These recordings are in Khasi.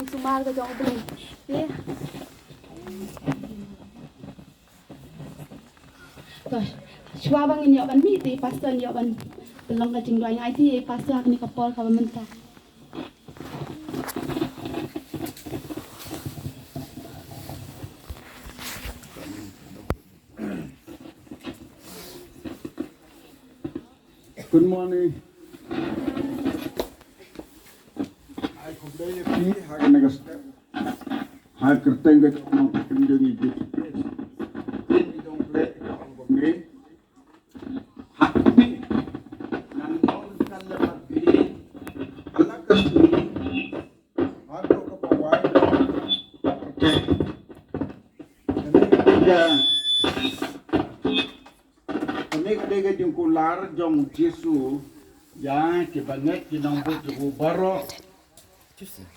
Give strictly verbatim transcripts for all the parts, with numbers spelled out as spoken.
sumar ka jong u Blei. Te to, shuwa ba ngin ïoh ban mih te pastor ngin ïoh ban pynlong ka jingduwai. Ngai te pastor ha kane ka por kaba mynta. Good morning. Ai khublei ïa phi ha kane ka step. Ha ka kyrteng ka jong u Nongpynim jong ngi Jisu Khrist. Phi jong phi ka ong kumne. Ha kane ngan ong kan le mat bi. Ala ka sini. Haduh ka bawai. Kane ka Kane ka dei ka jingkular jong u Jisu ïa kiba ngeit ki nongbud jong u baroh.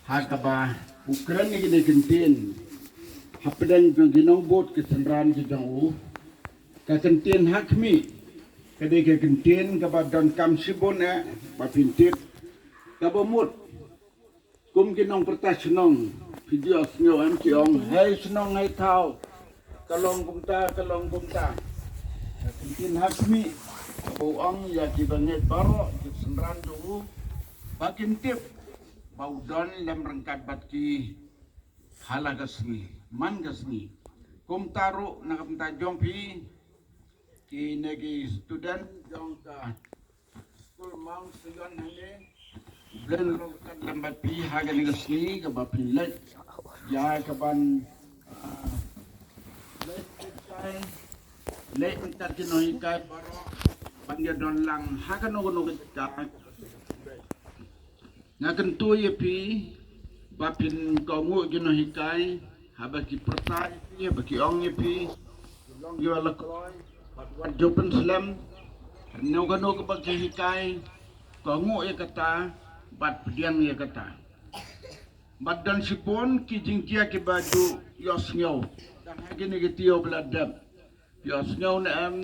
Ha kaba u kren ïa kine ki ktien hapdeng jong ki nongbud ki synran ki jong u. Ka ktien ha khmih ka dei ka ktien kaba donkam shibun eh ba phin tip. Kaba mut kum ki nongpyrta shnong, phi ju ïohsngew em, ki ong, hei shnong hei thaw. Ka long kumta, ka long kumta. Ka ktien ha khmih kaba u ong ïa kiba ngeit baroh, ki synran jong u, ba kin tip ba u don lem ryngkat bad ki ha la ka sngi, man ka sngi. Kumta ruh na ka bynta jong phi, kine ki student jong ka Skul Mount Zion hangne. Blei un long ryngkat lem bad phi ha kane ka sngi kaba phin leit ïa kaban, ah, leit hikai, leit ryngkat ki nonghikai baroh ban ïadon lang ha kano kano ka jaka. Nga kyntu ïa phi ba phin kohnguh ki nonghikai haba ki pyrta ïa phi, haba ki ong ïa phi, ki long kiba la kloi bad wat ju pynslem. Kano kano kaba ki hikai, kohnguh ïa kata bad pdiang ïa kata. Bad don shibun ki jingjia kiba ju ïohsngew tang ha kine ki taïew ba la dep. Ïohsngew ne em,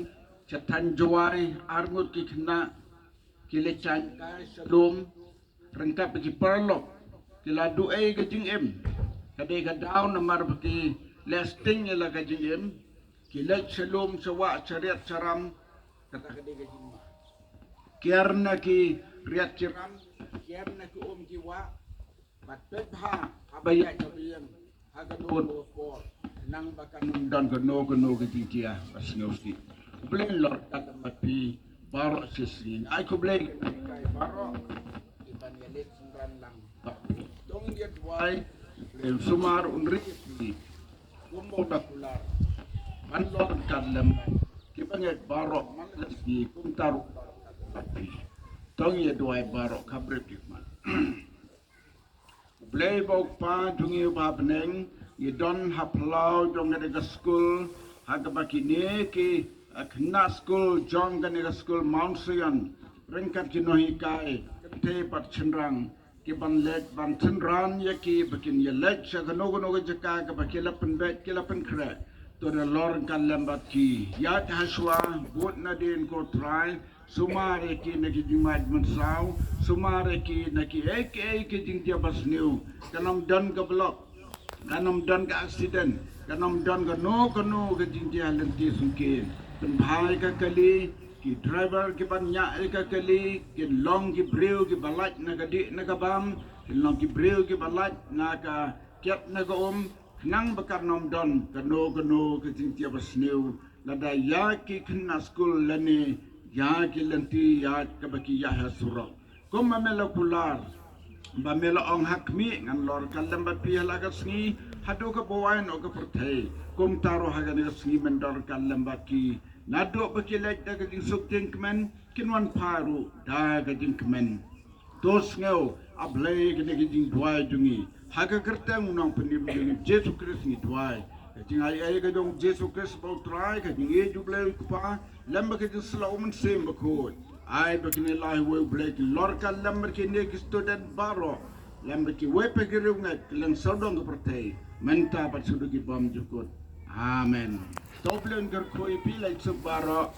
sha thaiñ Jowai arngut ki khynnah ki la jan kai sha lum ryngkat bad ki paralok, ki la duwai ka jingim. Ka dei ka daw namar ba ki leh sting ïa la ka jingim. Ki leit sha lum sha wah sha riat sha ram. Kata ka dei ka jingma. Kiar na ki riat ki ram, kiar na ki um ki wah. Bad peit bha haba ïaid ka bïang ha kano kano ka por, khnang ba kan ym don kano kano ka jingjia ba sngewsih. U Blei un long ryngkat lem bad phi baroh shisien. Ai khublei ïa ki nonghikai baroh kiban ïaleit synran lang bad phi. To ngin ïa duwai, U Blei un sumar un ri ïa phi. Kumba u da kular ban long ryngkat lem bad kiba ngeit baroh man la sngi, kumta ruh un long ryngkat lem bad phi. To ngin ïa duwai baroh, kham rit ïa khmat. U Blei ba u Kpa jong ngi uba ha bneng, ngi don ha phyllaw jong kane ka skul ha kaba kine ki, eh, khynnah skul jong kane ka skul Mount Zion ryngkat ki nonghikai kynthei bad shynrang kiban leit ban synran ïa ki ba kin ïaleit sha kano kano ka jaka kaba ki la pynbeit ki la pynkhreh. To da long ryngkat lem bad ki. Ïaid ha shuwa, bud nadien ko Trai, sumar ïa ki na ki jingmait jingmynsaw, sumar ïa ki na kiei kiei ki jingjia ba sniew. Kan ym don ka block, kan ym don ka accident, kan ym don kano kano ka jingjia lynti syngkien. Pynbha ïa ka kali, ki driver kiban ñiah ïa ka kali kin long ki briew kiba lait na ka dih na ka bam, kin long ki briew kiba lait na ka kiad na ka um, khnang ba kan ym don kano kano ka jingjia ba sniew lada ïa ki khynnah skul lane ïa ki lynti ïaid kaba ki ïaid ha surok. Kumba me la kular, ba me la ong ha khmih, ngan long ryngkat lem bad phi ha la ka sngi, haduh kaba wai noh ka pyrthei. Kumta ruh ha kane ka sngi men long ryngkat lem bad ki. Naduh ba ki leit da ka jingsuk jingkmen, kin wan phai ruh da ka jingkmen. To sngew, A Blei, kine ki jingduwai jong ngi ha ka kyrteng u Nongpynim jong ngi Jisu Khrist ngi duwai. Ka jingaiei ka jong Jisu Khrist ba u Trai, ka jingïeit u Blei u Kpa lem bad ka jingsylla u Mynsiem Bakhuid, ai ba kine lai wei U Blei ki long ryngkat lem bad kine ki student baroh, lem bad kiwei pat ki riewngeit kylleng sawdong ka pyrthei, mynta bad shaduh ki bymjukut. Amen. To U Blei un kyrkhu ïa phi, leit suk baroh.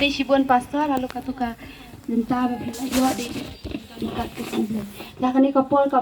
Te shibun pastor, la long kato ka bynta ba phi la ïoh de. Kat ka jong U Blei. Da kane ka por ka